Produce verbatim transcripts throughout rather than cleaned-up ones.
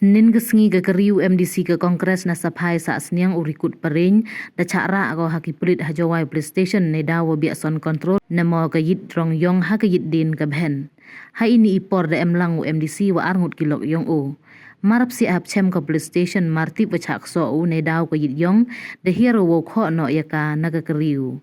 Nin ka sngi ka kari u M D C ka Congress na Saphai Sahsniang u Rikut Parein da chah rah ko ha ki pulit ha Jowai Police Station neidaw wa biah son control namo ka yit rong yong ha ka yit dien ka bhen. Ha ini i por da em lang u M D C wa arngut ki lok yong u. Marap si hap chem ka police station martip wa chah kso u neidaw ka yit yong da hiar u wow khoh noh ya ka na ka kari u.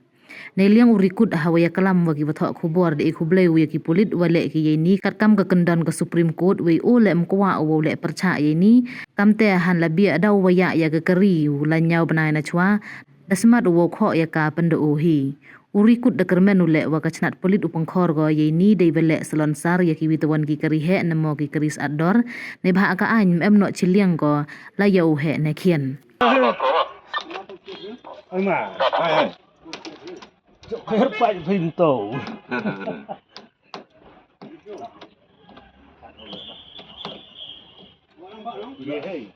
Neiliang u Rikut ha wa ya kalam wa ki wa thoh khubor da i khublei u ya ki pulit wa leh ki ya ini katkam ka kyndon ka Supreme Court wei u leh mkwah u wow leh pyrchah ya ini. Kamte han la biah daw wa ya ya ka kari u la ñiaw bnai na chwa da smat u wow khoh ya ka pynda u hi. U Rikut da kyrmen u leh wa ka chnat pulit u pynkhor ko ya ini dei wa leh salonsar ya ki wi tawan ki kari heh namo ki kari sat dor. Neibhah ka aiñ em noh chiliang ko la ya u heh ne khian. Ai ma, ai, ai. Chok kher pai phin to. Ye hey.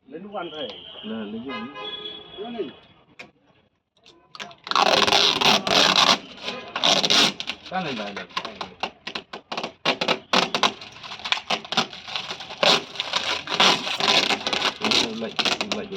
Len wan hey. La, len wan. Ka len wan. Like, like,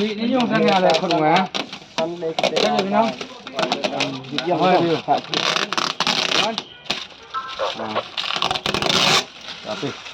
Ni, ni yung sang ya le khun nga. Sang le khun nga. Sang le khun nga. Sang le khun nga.